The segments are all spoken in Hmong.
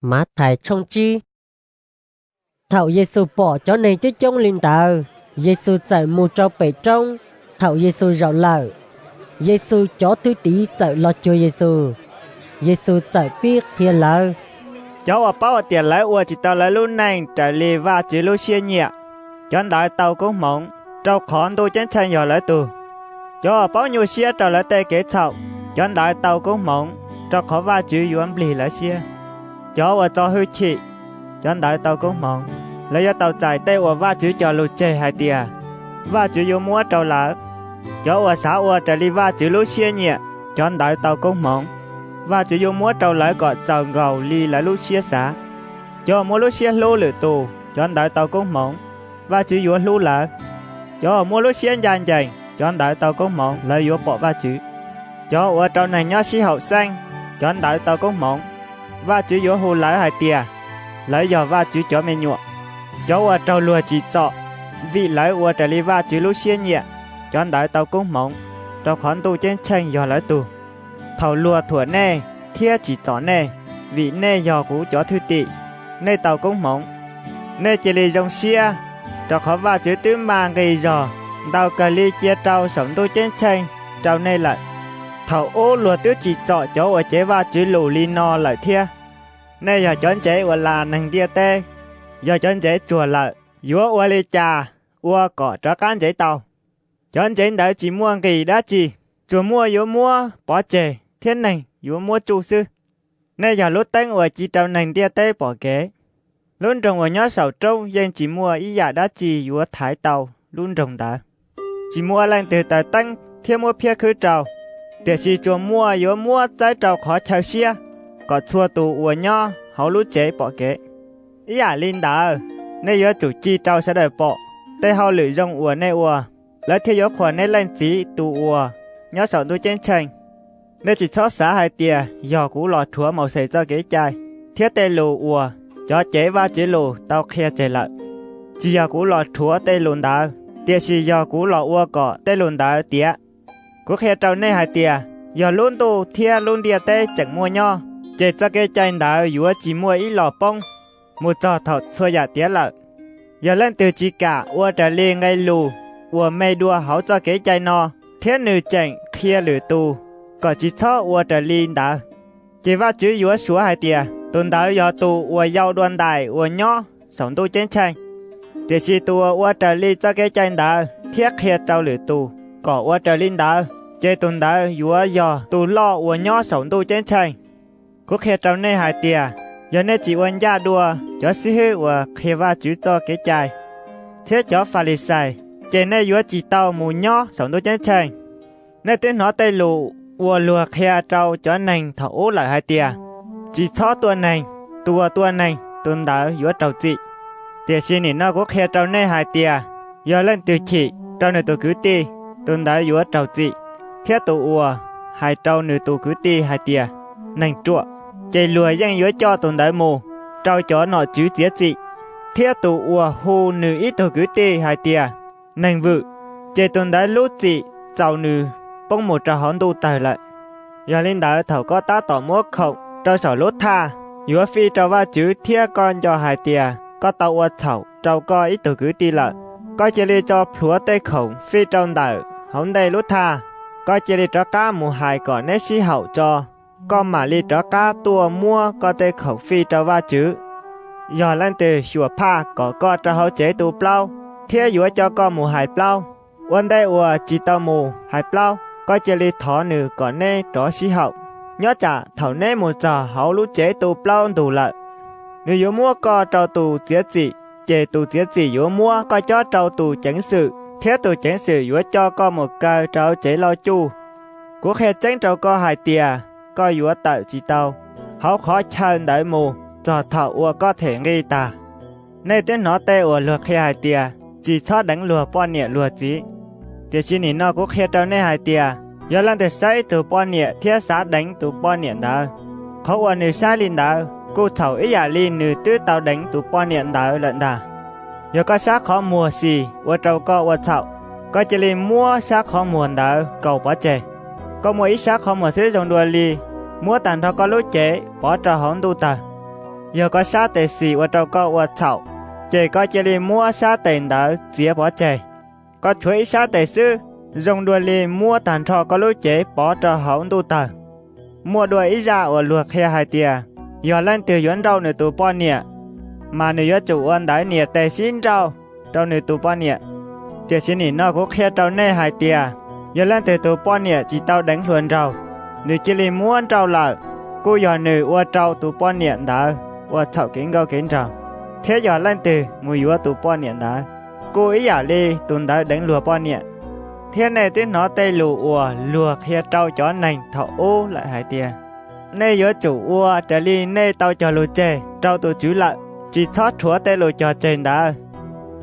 Mathais tshooj tsib. Thaum Yexus pom cov neeg coob coob li ntawd, Yexus txawm mus rau pem roob. Thaum Yexus zaum lawm, Yexus cov thwj tim txawm los cuag Yexus. Yexus txawm pib qhia lawv: Cov uas paub hais tias lawv ua tsis tau lawv lub neej raws li Vajtswv lub siab nyiam, cov ntawd tau koob hmoov, rau qhov Ntuj Ceeb tsheej yog lawv tug. Cov uas paub nyuaj siab rau lawv tej kev txhaum, cov ntawd tau koob hmoov, rau qhov Vajtswv yuav nplig lawv siab. Cov uas txo hwj chim, cov ntawd tau koob hmoov, lawv yuav tau txais tej uas Vajtswv cog lus tseg hais tias Vajtswv yuav muab rau lawv. Cov uas xav ua raws li Vajtswv lub siab nyiam, cov ntawd tau koob hmoov, Vajtswv yuav muab rau lawv kom txaus nkaus li lawv lub siab xav. Cov uas muaj lub siab hlub lwm tus, cov ntawd tau koob hmoov, Vajtswv yuav hlub lawv. Cov uas muaj lub siab ncaj ncees, cov ntawd tau koob hmoov, lawv yuav pom Vajtswv. Cov uas rau neeg nyob sib haum xeeb, cov ntawd tau koob hmoov, Vajtswv yuav hu lawv hais tias lawv yog Vajtswv cov me nyuam. Cov uas raug luag tsim txom vim lawv ua raws li Vajtswv lub siab nyiam, cov ntawd tau koob hmoov, rau qhov Ntuj Ceeb tsheej yog lawv tug. Thaum luag thuam nej thiab tsim txom nej vim nej yog kuv cov thwj tim, nej tau koob hmoov. Nej cia li zoo siab, rau qhov Vajtswv twb maj nqis zog ntau kawg li cia rau saum Ntuj Ceeb tsheej rau nej lawm. Thaum ub luag twb tsim txom cov uas cev Vajtswv lus li no lawm thiab. Nej yog cov ntsev uas las neeg ntiaj teb. Yog cov ntsev tsuag lawm, yuav ua li cas ua kom rov qab ntsev tau? Cov ntsev ntawd tsis muaj nqis dab tsi, tsuas muaj yuav muab pov tseg thiab neeg yuav muab tsuj xwb. Nej yog lub teeb uas ci rau neeg ntiaj teb pom kev. Lub nroog uas nyob saum roob yeej tsis muaj ib yam dab tsi yuav thaiv tau lub nroog ntawd. Tsis muaj leej twg taws teeb thiab muab phiab khwb rau, tiam sis tsuas muaj yuav muab txawb rau qhov chaw siab, kom txhua tus uas nyob hauv lub tsev pom kev. Ib yam li ntawd, nej yuav tsum ci rau sawv daws pom tej hauj lwm zoo uas nej ua, lawv thiaj yuav qhuas nej Leej Txiv tus uas nyob saum Ntuj Ceeb tsheej. Nej tsis txhob xav hais tias yog kuv los rhuav Mauxes txoj kev cai thiab tej lus uas cov cev Vajtswv lus tau qhia tseg lawm. Tsis yog kuv los rhuav tej lus ntawd, tiam sis yog kuv los ua kom tej lus ntawd tiav. Kuv qhia rau nej hais tias yog lub ntuj thiab lub ntiaj teb tseem muaj nyob, ces txoj kev cai ntawd yuav tsis muaj ib los poob, mus txog thaum txhua yam tiav lawm. Yog leej twg tsis kam ua raws li nqe lus uas me dua hauv txoj kev cai no, thiab nws tseem qhia lwm tus kom tsis txhob ua raws li ntawd, ces Vajtswv yuav suav hais tias tus ntawd yog tus uas yau dua ntais uas nyob saum Ntuj Ceeb tsheej. Tiam sis tus uas ua raws li txoj kev cai ntawd thiab qhia rau lwm tus kom ua raws li ntawd, ces tus ntawd yuav yog tus loj uas nyob saum Ntuj Ceeb tsheej. Kuv qhia rau nej hais tias, yog nej tsis ua ncaj dua cov xib hwb uas qhia Vajtswv txoj kev cai thiab cov Falixais, ces nej yuav tsis tau mus nyob saum Ntuj Ceeb tsheej. Nej twb hnov tej lus uas luag qhia rau cov neeg thaum ub lawm hais tias, tsis txhob tua neeg, tus uas tua neeg tus ntawd yuav raug txim. Tiam sis nim no kuv qhia rau nej hais tias, yog leej twg chim rau nws tus kwv tij, tus ntawd yuav raug txim, thiab tus uas hais rau nws tus kwv tij hais tias, neeg ruam, ces luag yeej yuav coj tus ntawd mus rau cov nom tswv txiav txim. Thiab tus uas hu nws ib tug kwv tij hais tias, neeg vwm, ces tus ntawd lub txim txaus nws poob mus rau hauv ntuj tawg lawm. Yog li ntawd thaum koj tab tom muab khoom rau saum lub thaj yuav fij rau Vajtswv thiab koj nco hais tias koj tau ua txhaum rau koj ib tug kwv tij lawm, koj cia li tso plhuav tej khoom fij rau ntawm hauv ntej lub thaj. Koj cia li rov qab mus hais kom neb sib haum tso, koj mam li rov qab tuaj muab koj tej khoom fij rau Vajtswv. Yog leej twg xyuas phaj kom koj rau hauv tsev tu plaub thiab yuav coj koj mus hais plaub, ua ntej uas tsis tau mus hais plaub koj cia li thov nws kom neb rov sib haum, nyob tsam thaum neb mus txog hauv lub tsev tu plaub ntug lawm, nws yuav muab koj rau tus txiav txim, ces tus txiav txim yuav muab koj cob rau tus ceev xwm, thiab tus ceev xwm yuav coj koj mus kaw rau hauv tsev lauj cuj. Kuv qhia tseeb rau koj hais tias, koj yuav tawm tsis tau hauv qhov chaw ntawd mus txog thaum uas koj them nqi tag. Nej twb hnov tej uas luag qhia hais tias, tsis txhob deev luag poj niam luag txiv. Tiam sis nim no kuv qhia rau nej hais tias, yog leej twg saib ib tug poj niam thiab xav deev tus poj niam ntawd, qhov uas nws saib li ntawd kuj txhaum ib yam li nws twb tau deev tus poj niam ntawd lawm ntag. Yog koj sab qhov muag xis ua rau koj ua txhaum, koj cia li muab sab qhov muag ntawd kaus pov tseg. Koj muaj ib sab qhov muag xwb zoo dua li muab tag nrho koj lub cev pov rau hauv ntuj tawg. Yog koj sab tes xis ua rau koj ua txhaum, ces koj cia li muab sab tes ntawd txiav pov tseg. Koj tshuav ib sab tes xwb, zoo dua li muab tag nrho koj lub cev pov rau hauv ntuj tawg. Muaj dua ib zaj uas luag qhia hais tias, yog leej twg yuav nrauj nws tus poj niam, mas nws yuav tsum ua ntawv nias tes sib nrauj rau nws tus poj niam. Tiam sis nim no kuv qhia rau nej hais tias, yog leej twg tus poj niam tsis tau deev hluas nraug, nws cia li muab nrauj lawm, kuj yog nws ua rau tus poj niam ntawd ua txhaum kev nkauj kev nraug, thiab yog leej twg mus yuav tus poj niam ntawd, kuj ib yam li tus ntawd deev luag poj niam. Thiab nej twb hnov tej lus uas luag qhia rau cov neeg thaum ub lawm hais tias, nej yuav tsum ua raws li nej tau cog lus tseg rau tus Tswv lawm, tsis txhob rhuav tej lus cog tseg ntawd.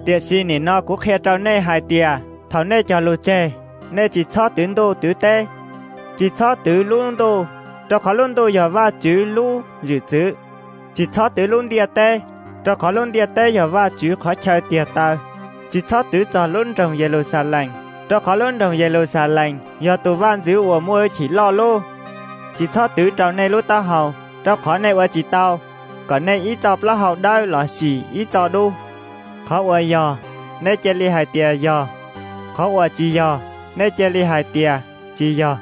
Tiam sis nim no kuv qhia rau nej hais tias, thaum nej cog lus tseg, nej tsis txhob twv ntuj twv teb. Tsis txhob twv lub ntuj, rau qhov lub ntuj yog Vajtswv lub zwm txwv. Tsis txhob twv lub ntiaj teb, rau qhov lub ntiaj teb yog Vajtswv qhov chaw tiag taw. Tsis txhob twv txog lub nroog Yeluxalees, rau qhov lub nroog Yeluxalees yog tus Vaj ntxwv uas muaj hwj chim loj lub. Tsis txhob twv rau nej lub taub hau, rau qhov nej ua tsis tau kom nej ib txoj plaub hau dawb lossis ib txoj dub. Qhov uas yog, nej cia li hais tias yog; qhov uas tsis yog, nej cia li hais tias tsis yog.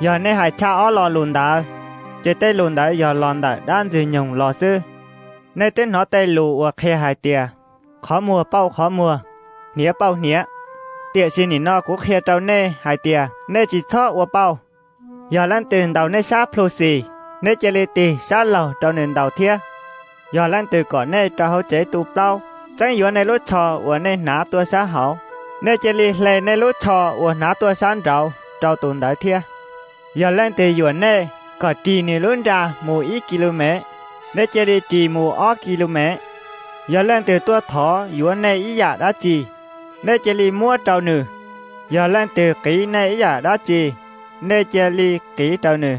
Yog nej hais tshaj ob lo lus ntawd, ces tej lus ntawd yog los ntawm dab Ntxwg nyoog los xwb. Nej twb hnov tej lus uas qhia hais tias, qhov muag pauj qhov muag, hniav pauj hniav. Tiam sis nim no kuv qhia rau nej hais tias, nej tsis txhob ua pauj. Yog leej twg ntaus nej sab plhu xis, nej cia li tig sab laug rau nws ntaus thiab. Yog leej twg kom nej rau hauv tsev tu plaub, txeeb yuav nej lub tsho uas nej hnav tuaj sab hauv, nej cia li hle nej lub tsho uas hnav tuaj sab nraud rau tus ntawd thiab. Yog leej twg yuam nej, kom ris nws lub nra mus ib kis lus mev, nej cia li ris mus ob kis lus mev. Yog leej twg tuaj thov yuav nej ib yam dab tsi, nej cia li muab rau nws. Yog leej twg qiv nej ib yam dab tsi, nej cia li qiv rau nws.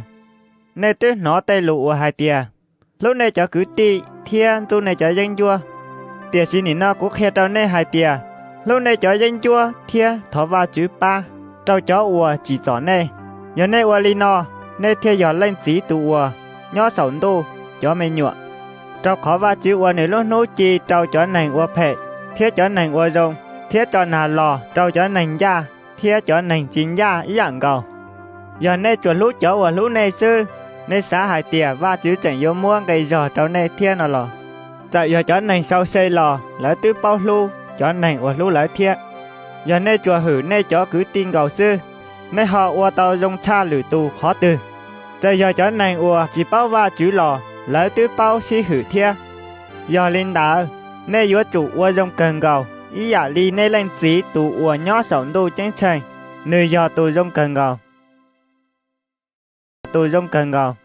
Nej twb hnov tej lus uas hais tias, hlub nej cov kwv tij thiab ntxub nej cov yeeb ncuab. Tiam sis nim no kuv qhia rau nej hais tias, hlub nej cov yeeb ncuab thiab thov Vajtswv pab rau cov uas tsim txom nej. Yog nej ua li no, nej thiaj yog Leej Txiv tus uas nyob saum ntuj cov me nyuam, rau qhov Vajtswv ua nws lub hnub ci rau cov neeg ua phem thiab cov neeg ua zoo, thiab tso nag los rau cov neeg ncaj thiab cov neeg tsis ncaj ib yam nkaus. Yog nej tsuas hlub cov uas hlub nej xwb, nej xav hais tias Vajtswv tseem yuav muab nqi zog rau nej thiab no los? Txawm yog cov neeg sau se los lawv twb paub hlub cov neeg uas hlub lawv thiab. Yog nej tsuas hwm nej cov kwv tij nkaus xwb, nej ho ua tau zoo tshaj lwm tus qhov twg? Txawm yog cov neeg uas tsis paub Vajtswv los lawv twb paub sib hwm thiab. Yog li ntawd, nej yuav tsum ua zoo kawg nkaus ib yam li nej Leej Txiv tus uas nyob saum ntuj ceeb tsheej, nws yog tus zoo kawg nkaus. Tus zoo kawg nkaus.